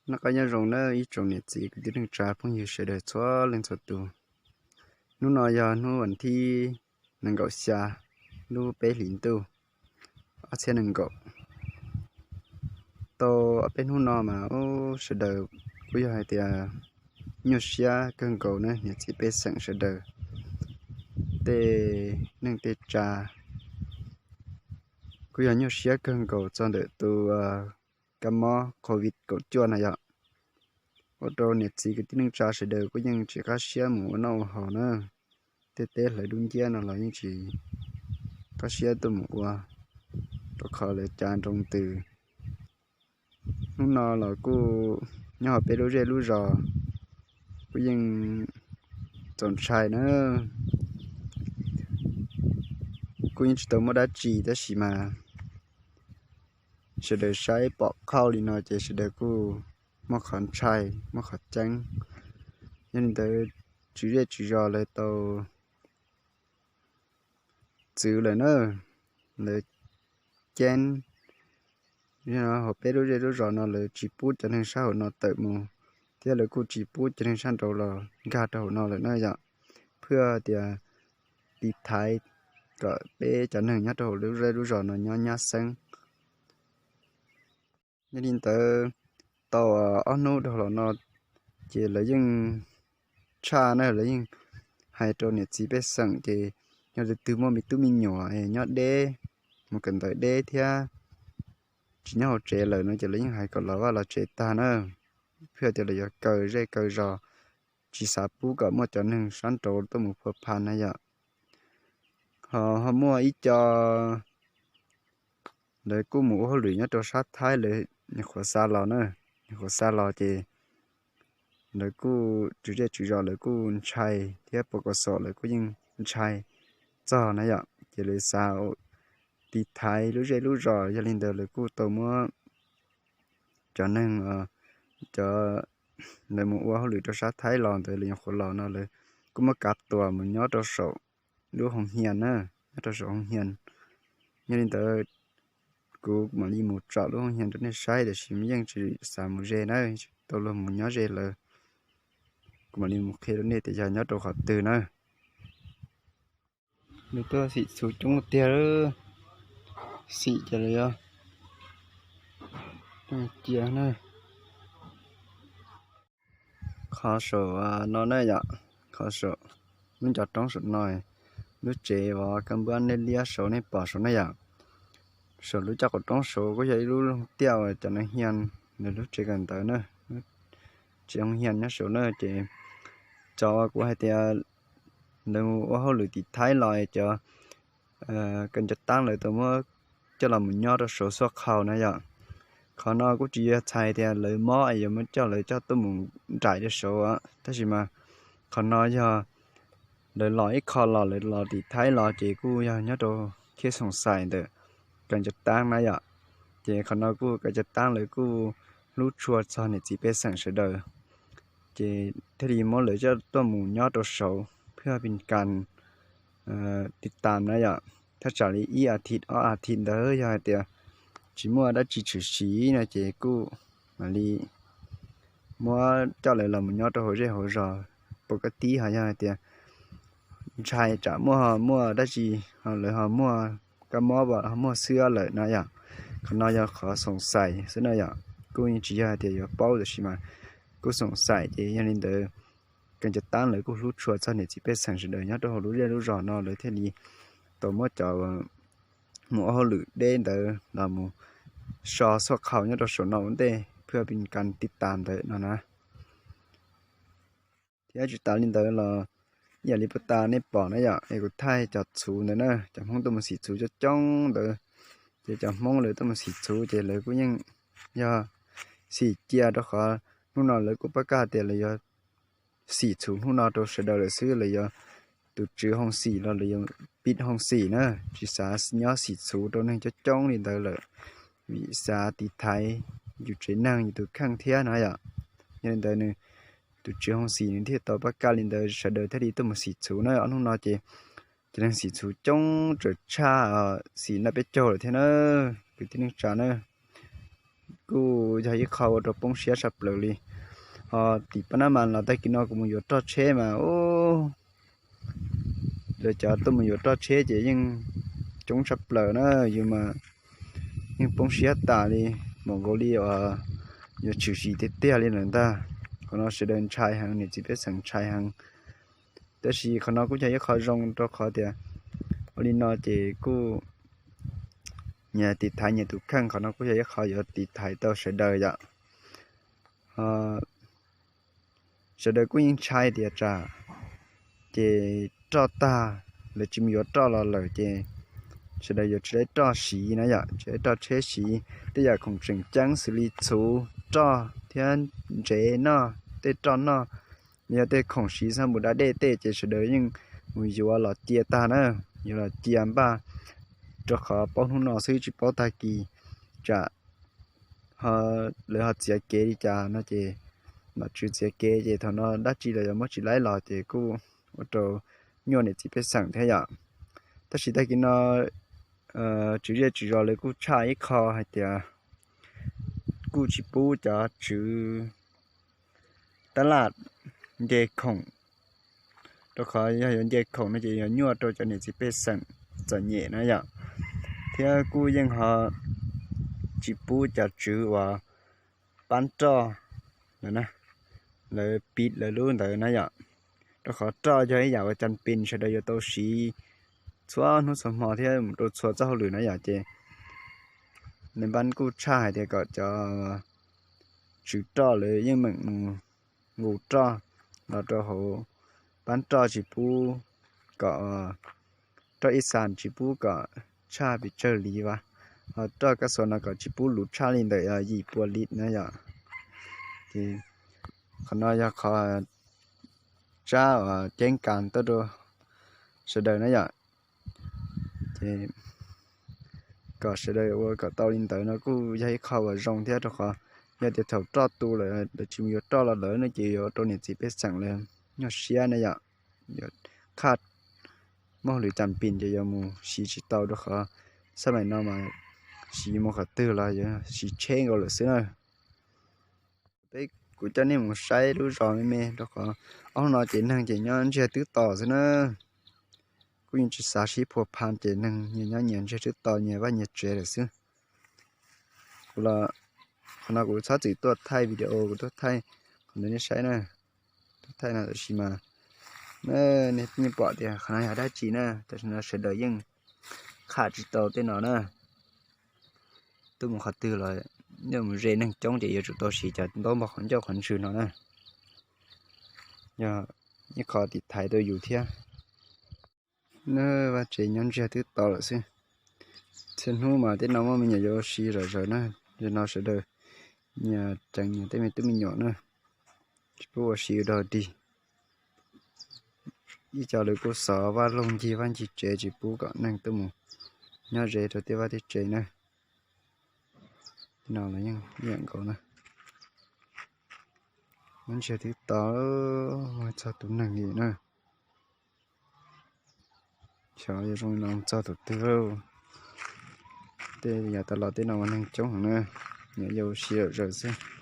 Noj qab nyob zoo nawb ib tsoom niam txiv kwv tij neej tsa phooj ywg sawv daws txhua leej txhua tus. Hnub no yog hnub vas thib nees nkaum xya lub peb hlis ntuj ob txhiab nees nkaum. Tau ob peb hnub no mas ub sawv daws kuj yog hais tias nyuaj siab kawg nkaus na, niam txiv pej xeem sawv daws tej neej tej tsa kuj yog nyuaj siab kawg nkaus txog ntawm tus kab mob covid kaum cuaj no yom. Ua rau niam txiv kwv tij neej tsa sawv daws kuj yeej tsis qab siab mus ua noj ua haus na. Tej teb hlawv dub nciab no los yeej tsis qab siab tuaj mus ua, rau qhov lawv cav nroo ntws. Hnub no los kuj nyob hauv peb lub zej lub zos kuj yeej txaus ntshai na. Kuj yeej tsis tau muaj dab tsi tab sis mas sawv daws saib pom qhauj li no ces sawv daws kuj muaj qhov ntshai muaj qhov ceeb. Yog li ntawd tswv zej tswv zos lawv tau txwv lawm na, lawv ceeb hauv peb lub zej lub zos no lawv tsis pub cov neeg sab hauv no tawm mus, thiab lawv kuj tsis pub cov neeg sab nraud los nkag rau hauv no lawm na yom. Phwj tias tiv thaiv kom peb cov neeg nyob rau hauv lub zej lub zos no nyob nyab xeeb. Yog li ntawd tau ob hnub dhau los no ces lawv yeej tshaj na, lawv yeej hais rau niam txiv pej xeem ces yog tus twg muaj me tub me nyuam nyob deb, mus kawm ntawv deb thiab tsis nyob hauv tsev lawm no ces lawv yeej hais kom los vaj los tsev tag na. Phwj tias lawv yuav kaw zej kaw zos, tsis xav pub kom muaj cov neeg sab nraud tuaj mus phua pha na yom. Ho, ho muaj ib co lawv kuj mus ua hauj lwm nyob rau sab Thaib, lawv nyuam qhuav xa los na, nyuam qhuav xa los ces lawv kuj tswv zej tswv zos lawv kuj ntshai thiab pos kos xom lawv kuj yeej ntshai txog na yom, ces lawv xav tiv thaiv lub zej lub zos. Yog li ntawd lawv kuj tau muab cov neeg, cov lawv mus ua hauj lwm rau sab Thaib los ntawd lawv nyuam qhuav los no lawv kuj muab kav tuam mus nyob rau saum lub hoo hias na, nyob rau saum hoo hias. Yog li ntawd kuv mam li mus tsom lub hoo hias rau nej saib tiam sis yeej tsis xav mus ze na, tsis tau luag mus nyob ze lawm. Kuv mam li mus qhia rau nej tias yog nyob rau qhov twg na. Nws tuaj xim txhuv coob tiag, xim ces lawv yuav cia na. Qhov saum no na yom, qhov saum lub ncov roob saum no, lub tsev uas kab npab liab liab saud nej pom saud na yom. Saum lub caj qaum roob saud kuj yog ib lub loog tiaj uas cov neeg hias, nws lub tsev kawm ntawv na, tsev hoo hias nyob saud na ces cov uas kuv hais tias lawv mus ua hauj lwm tim Thaib los cov kaw nco taab lawv tau muab coj los mus nyob rau saud xuaj khau na yom. Qhov no kuj tsis yog txhais tias lawv mob es yuav muab coj lawv coj tuaj mus nraim rau saud, tab sis mas qhov no yog lawv los ib qho los lawv los tim Thaib los ces kuj yog nyob rau khiab xoom xais ntawm kaw nco taab na yom. Ces qhov no kuj kaw nco taab lawv kuj hlub tshua txog niam txiv pej xeem sawv daws, ces thiaj li muab lawv coj tuaj mus nyob rau saud phwj pis kas tiv tas na yom. Thaj tsam li ib a thiv ob a thiv ntawd yog hais tias tsis muaj dab tsi tshwm sim no ces kuj mam li muab coj lawv los mus nyob rau hauv zej hauv zos pus kab tib. Ho yog hais tias ntshai tsam muaj ho muaj dab tsi, ho lawv ho muaj kab mob ho muaj xwb lawm na yom. Qhov no yog qhov xoom xais xwb na yom, kuj tsis yog hais tias yuav paub tab sis mas kuj xoom xais ces yog li ntawd kaw nco taab lawv kuj hlub tshua txog niam txiv pej xeem sawv daws nyob rau hauv lub zej lub zos no lawv thiaj li tau muab cov mus ua hauj lwm deb ntawd los mus so xuaj khau nyob rau saum no ua ntej phwj pis kas tiv tas ntawd no na. Thiab tsis tas li ntawd los ib yam li puag ta nej pom na yom, es kuv thaij cov txhuv ntawd na, cov Hmoob tuaj mus xim txhuv coob coob ntawd, ces cov Hmoob lawv tuaj mus xim txhuv ces lawv kuj yeej yog xim cia rau qhov hnub no lawv kuj pab kaj tias lawv yuav xim txhuv hnub no rau sawv daws lawm xwb, lawv yuav tus tswv hoo xim los lawv yuav pib hoo xim na, tsis xav nyob xim txhuv rau neeg coob coob li ntawd lawm, vim xav tiv thaiv yus tsev neeg yus tus kheej thiab na yom. Yog li ntawd nws tus tswv hoo xim nws thiaj tau pab kaj li ntawd sawv daws thiaj li tuaj mus xim txhuv na. Ob hnub no ces cov neeg xim txhuv coob tsawm tshaj xim naj peb caug lawm thiab na, kwv tij neej tsa na. kuj yog ib qho ua rau poob siab tshaj plaws li. Ho tim Pab Nab Mas los tag kis no kuv mus yuav roj tsheb mas, lawv cov tuaj mus yuav roj tsheb ces yeej coob tshaj plaws na, yus mas yeej poob siab tas li, mus nkaus li uas yuav tshwm sim tiag tiag li lawm ntag. Qhov no sawv daws ntshai heev, niam txiv pej xeem ntshai heev. Tab sis qhov no kuj yog ib qho zoo rau qhov tias ua li no ces kuj nyias tiv thaiv nyias tus kheej, qhov no kuj yog ib qho yuav tiv thaiv tau sawv daws yom. Sawv daws kuj yeej ntshai tias tsam ces roj tag, lawv tsis mus yuav roj los lawm ces sawv daws yuav tsis tau roj siv na yom, tsis tau roj tsheb siv. Tej yam khoom tseem ceeb xws li txhuv, roj thiab ntsev noj, tej roj noj, yog tej khoom siv xab npum da dej tej ces sawv daws yeej mus yuav los cia tag na, yuav los cia npaj, rau qhov paub hnub no xwb tsis paub tag kis, tsam lawv ho txiav kev li cas no ces, nom tswv txiav kev ces thaum no dab tsi los yuav muab tsis laib los ces kuj ua rau nyuaj niam txiv pej xeem thiab yom. Tab sis tag kis no tswv zej tswv zos lawv kuj tshaj ib qho hais tias kuj tsis pub cov tswv tab laj nce khoom, rau qhov yog yuav nce khoom no ces yuav nyuaj rau cov niam txiv pej xeem txom nyem na yom. Thiab kuj yeej ho tsis pub cov tswv uas pab roj lawm na, lawv piv lawv lub ntawd na yom. Rau qhov roj yog ib yam uas cas pes sawv daws yuav tau siv txhua hnub txhua hmo thiab mus rau txhua txoj hauj lwm na yom. Ces nws npab kuj tshaj hais tias kom cov tswv roj lawv yeej meem mus nqus roj los rau hauv, pab roj tsis pub kom, roj ib xas tsis pub kom tshaj pes tsawg li vas, ho roj kab xua no kom tsis pub luv tshaj li ntawm yim pua li na yom. Ces qhov no yog qhov tsab uas ceeb kas tuaj rau sawv daws na yom. Ces kom sawv daws ua kom tau li ntawd no kuj yog ib qho uas zoo thiab, rau qhov yog tias thaum roj tu lawm lawv tsis mus yuav roj los lawm no ces yuav rau niam txiv pej xeem lawv nyuaj siab na yom. Yuav qhaj muaj hauj lwm cas pes ces yuav mus siv tsis tau, rau qhov xab maim no mas siv mus qhov twg los yuav siv tsheb nkaus lawm xwb na. Peb kuv coj nej mus saib lub zos me me rau qhov ob hnub no ces neeg ces nyob ntsiag twb to xwb na. Kuj yeej tsis xav sib phua pha ces neeg nyias nyob nyias ntsiag twb to nyias vaj nyias tsev lawm xwb. Kuv los, qhov no kuv txhob txwm tuaj thaij video, kuv tuaj thaij qhov ntawd nej saib na, tuaj thaij no tab sis mas nej yeej pom tias qhov no yog dab tsi na, tam sim no sawv daws yeej qhaj tsis tau tej no na. Tuaj mus qhov twg los yeej mus ze neeg coob ces yuav tsum tau siv cov ntaub npog qhov ncauj qhov ntswg no na. Yog ib qho tiv thaiv rau yus thiab. Vaj tsev nyob ntsiag twb to lawm xwb. Txhia hnub mas tej no muaj me nyuam yuav ua si zom zaws na, yog no sawv daws nyias ceev nyias tej me tub me nyuam na, tsis pub ua si dog dig. Ib co lawv kuj xov vaj loog ncig vaj ncig tsev tsis pub kom neeg tuaj mus nyob ze rau tej vaj tej tsev na. No los yeej ib yam nkaus na. Nyob ntsiag twb to, txog tus neeg li na. Xyov yuav zoo li no txog thaum twg. Tej yav tas los tej no mas neeg coob heev na, nyias yuav ua si zom zaws xwb.